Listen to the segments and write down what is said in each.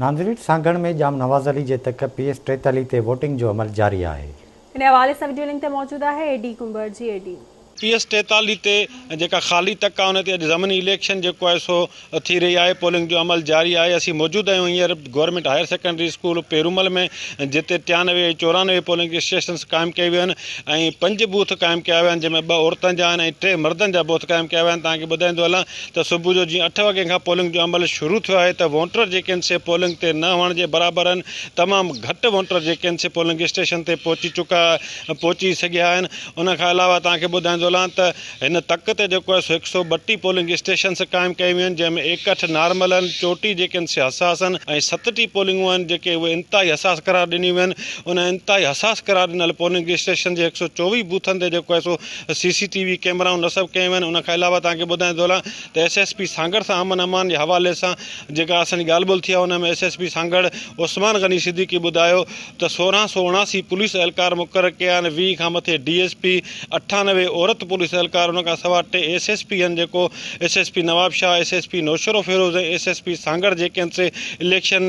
ناظرين سانگهڙ ۾ ڄام نواز علي جي تڪ پي ايس 43 تي ووٽنگ جو عمل جاري آهي. ان حوالي سان وڊيو لنڪ تي موجود آهي اي ڊي ڪنڀر جي اي ڊي. پي ايس 43 تي جيڪا خالي تڪ آهي ان تي اڄ ضمني اليڪشن جيڪو آهي سو ٿي رهي آهي پولنگ جو عمل جاري آهي اسين موجود آهيون هينئر government higher secondary school Perumal ۾ جتي 93 ۽ 94 پولنگ اسٽيشنس قائم ڪيون ويون آهن ۽ پنج بوٿ قائم ڪيا ويا آهن جنهن ۾ ٻه عورتن جا آهن ۽ ٽي مردن جا بوٿ قائم ڪيا ويا آهن توهان کي ٻڌائيندو هلان ته صبح جو جيئن اٺ وڳي کان پولنگ جو عمل شروع ٿيو آهي ته ووٽر جيڪي آهن سي پولنگ تي نه هئڻ جي برابر آهن تمام گهٽ ووٽر جيڪي آهن سي پولنگ اسٽيشن تي پهچي چڪا پهچي سگهيا آهن ان کان علاوه توهان کي ٻڌائيندو هلان ته هن تڪ تي جيڪو آهي سو هڪ سئو ٻٽيهه پولنگ اسٽيشنس قائم ڪيون ويون آهن جنهن ۾ ايڪهٺ نارمل آهن چوٽيهه جيڪي آهن سي حساس آهن ۽ ستٽيهه پولنگون آهن جيڪي اهي انتهائي حساس قرار ڏنيون ويون آهن ان انتهائي حساس قرار ڏنل پولنگ اسٽيشن جي هڪ سئو چوويهه بوٿن تي جيڪو آهي سو سي سي ٽي وي ڪئميرائون نصب ڪيون ويون آهن ان کان علاوه توهان کي ٻڌائيندو هلان ته ايس ايس پي سانگهڙ سان امن امان جي حوالي سان جيڪا اسان جي ڳالهه ٻولهه ٿي آهي ان ۾ S S P Sanghar Usman Ghani Siddiqui ٻڌايو ته 1679 پوليس اهلڪار مقرر ڪيا آهن 20 کان مٿي ڊي ايس پي 98 عورت پوليس اهلڪار ان کان سوا ٽي ايس ايس پي آهن جيڪو S S P Nawabshah S S P Naushahro Feroze ۽ S S P Sanghar جيڪي آهن سي اليڪشن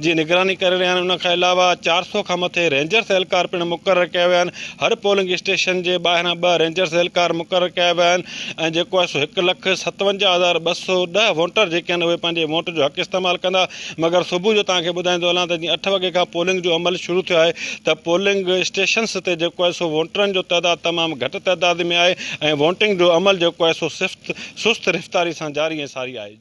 جي نگراني ڪري رهيا آهن ان کان علاوه 400 کان مٿي رينجرس اهلڪار پڻ مقرر ڪيا ويا آهن هر پولنگ اسٽيشن جي ٻاهران ٻه رينجرز اهلڪار مقرر ڪيا ويا آهن ۽ جيڪو آهي سو 157210 ووٽر جيڪي آهن اهي پنهنجي ووٽ جو حق استعمال ڪندا مگر صبح جو توهان کي ٻڌائيندو هلان ته جيئن اٺ وڳي کان پولنگ جو عمل شروع ٿيو آهي ته پولنگ اسٽيشنس تي جيڪو آهي سو ووٽرن جو تعداد تمام گهٽ تعداد ۾ آهي ۽ ووٽنگ جو عمل جيڪو آهي سو سست رفتاري سان جاري ۽ ساري آهي.